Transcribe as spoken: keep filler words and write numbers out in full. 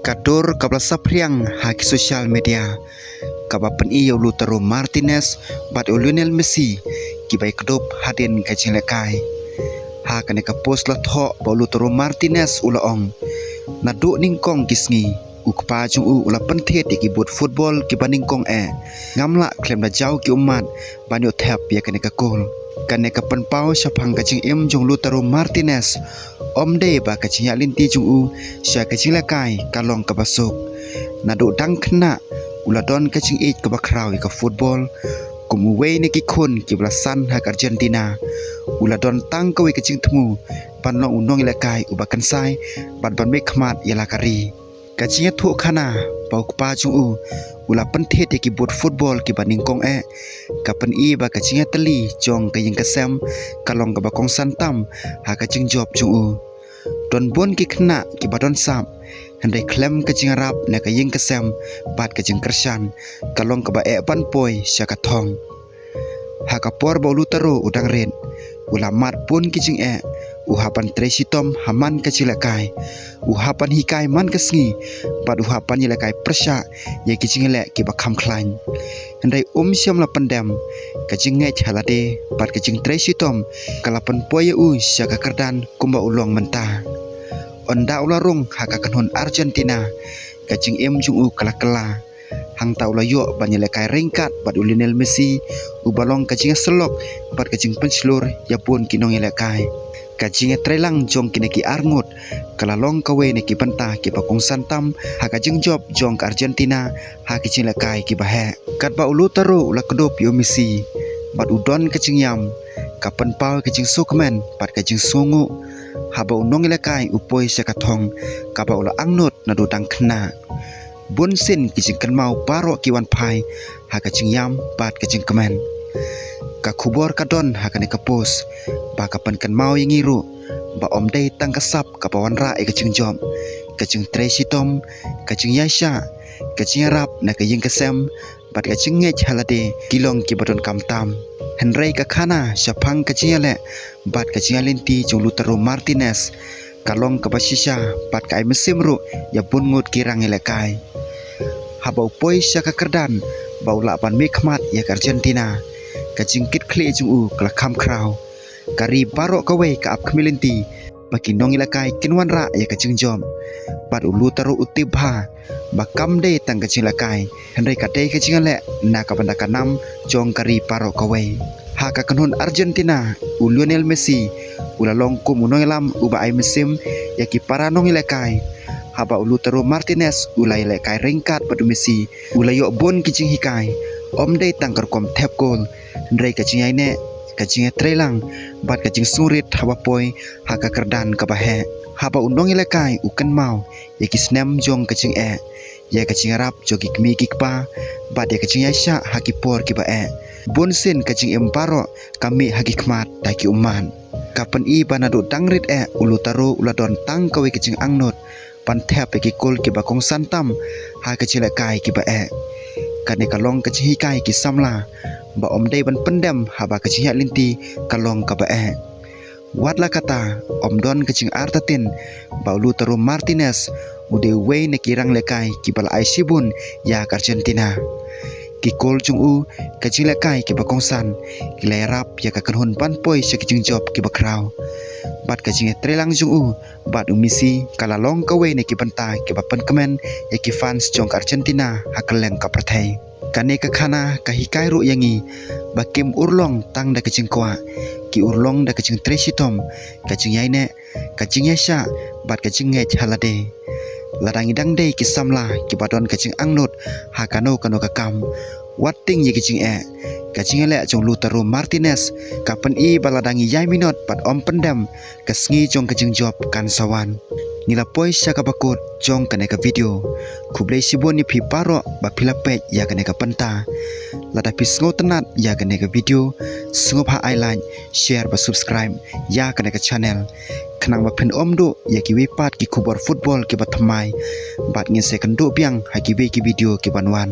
Ka dur kaba la saphriang ha ki social media kaba pyni ïa u Lautaro Martinez bad u Lionel Messi kiba ïakdup hadien ka jinglehkai. Ha kane ka post la thoh ba u Lautaro Martinez u la ong, naduh nyngkong ki sngi u kpa jong u u la pynthied ïa ki boot football kiba nyngkong eh. Ngam lah khlem da jaw ki ummat ban ïoh thep ïa kane ka goal. Kane ka pynpaw shaphang ka jingim jong u Lautaro Martinez ym dei ba ka jingïaid lynti jong u sha ka jinglehkai ka long kaba suk. Naduh dang khynnah u la don ka jingïeit kaba khraw ïa ka football. Kum uwei na ki khun kiba la san ha ka Argentina, u la don tang kawei ka jingthmu ban long u nongïalehkai uba kynsai bad ban mihkhmat ïa la ka ri. Ka jingïathuhkhana ba u kpa jong u u la pynthied ïa ki boot football kiba nyngkong eh ka pyni ba ka jingïatylli jong ka ïing ka sem ka long kaba kongsan tam ha ka jingjop jong u. Don bun ki khynnah kiba don sap, hynrei khlem ka jingïarap na ka ïing ka sem bad ka jingkyrshan ka long kaba eh ban poi sha ka thong. Ha ka por ba u Lautaro u dang rit, u la mad bun ki jingeh. U hap ban trei shitom ha man ka jinglehkai, u hap ban hikai man ka sngi bad u hap ban ïalehkai pyrshah ïa ki jingïaleh kiba kham khlaiñ. Hynrei um shym la pyndem. Ka jingngeit ha lade bad ka jingtrei shitom ka la pynpoi ïa u sha ka kyrdan kumba u long mynta. Ynda u la rung ha ka kynhun Argentina, ka jingim jong u ka la kylla. Hangta u la ïoh ban ïalehkai ryngkat bad u Lionel Messi, uba long ka jingïasyllok bad ka jingpynshlur ïa bun ki nongïalehkai. Ka jingïatreilang jong kine ki arngut ka la long kawei na ki bynta kiba kongsan tam ha ka jingjop jong ka Argentina ha ki jinglehkai kiba heh. Katba u Lautaro u la kdup ïa u Messi bad u don ka jingïam, ka pynpaw ka jingsngewkmen bad ka jingsngewnguh haba u nongïalehkai u poi sha ka thong kaba u la angnud naduh dang khynnah. Bun sien ki jingkynmaw baroh ki wan phai ha ka jingïam bad ka jingkmen. Ka khubor ka don ha kane ka post ba ka pynkynmaw ïa ngi ruh ba ym dei tang ka sap kaba wanrah ïa ka jingjop. Ka jingtrei shitom, ka jingïaishah, ka jingïarap na ka ïing ka sem bad ka jingngeit ha lade ki long kiba donkam tam. Hynrei ka khana shaphang ka jingïaleh bad ka jingïaid lynti jong u Lautaro Martinez ka long kaba shisha bad ka ai mynsiem ruh ïa bun ngut ki rangïalehkai. Haba u poi sha ka kyrdan ba u lah ban mihkhmat ïa ka Argentina, ka jingkitkhlieh jong u ka la kham khraw. Ka ri baroh kawei ka ap khmih lynti ba ki nongïalehkai kin wanrah ïa ka jingjop. Bad u Lautaro u tip bha ba kam dei tang ka jingïalehkai, hynrei ka dei ka jingïaleh na ka bynta ka nam jong ka ri baroh kawei. Ha ka kynhun Argentina, u Lionel Messi u la long kum u nongïalam uba ai mynsiem ïa ki para nongïalehkai. Haba u Lautaro Martinez u la ïalehkai ryngkat bad u Messi, u la ïoh bun ki jinghikai. Ym dei tang ka rukom thep goal, hynrei ka jingïaineh, ka jingïatreilang bad ka jingsngewrit haba poi ha ka kyrdan kaba heh. Haba u nongïalehkai u kynmaw ïa ki snem jong ka jingeh, ïa ka jingïarap jong ki kmie ki kpa bad ïa ka jingïaishah ha ki por kiba eh, bun sien ka jingim baroh ka mih ha ki khmat da ki ummat. Ka pyni ba naduh dang rit eh u Lautaro u la don tang kawei ka jingangnud ban thep ïa ki goal kiba kongsan tam ha ka jingïalehkai kiba eh. Kane ka long ka jinghikai ïa ki samla ba ym dei ban pyndem haba ka jingïaid lynti ka long kaba eh. Wat la katta, ym don ka jingartatien ba u Lautaro Martinez u dei uwei na ki rangïalehkai kiba la ai shibun ïa ka Argentina. Ki goal jong u, ka jingïalehkai kiba kongsan ki la ïarap ïa ka kynhun ban poi sha ki jingjop kiba khraw. Bad ka jingïatreilang jong u bad u Messi ka la long kawei na ki bynta kiba pynkmen ïa ki fans jong ka Argentina ha kylleng ka pyrthei. Kane ka khana ka hikai ruh ïa ngi ba kim urlong tang da ka jingkwah, ki urlong da ka jingtrei shitom, ka jingïaineh, ka jingïaishah bad ka jingngeit ha lade. Lada ngi dang dei ki samla kiba don ka jingangnud ha kano kano ka kam, wat tieng ïa ka jingeh. Ka jingïaleh jong u Lautaro Martinez ka pyni ba lada ngi ïai minot bad ym pyndem, ka sngi jong ka jingjop kan sa wan. Ngi la poi sha kaba kut jong kane ka video. Khublei shibun ïa phi baroh ba phi la peit ïa kane ka bynta. Lada phi sngewtynnat ïa kane ka video, sngewbha ai like, share bad subscribe ïa kane ka channel, khnang ba phin ym duh ïa kiwei pat ki khubor football kiba thymmai. Bad ngin sa ïakynduh biang ha kiwei ki video ki ban wan.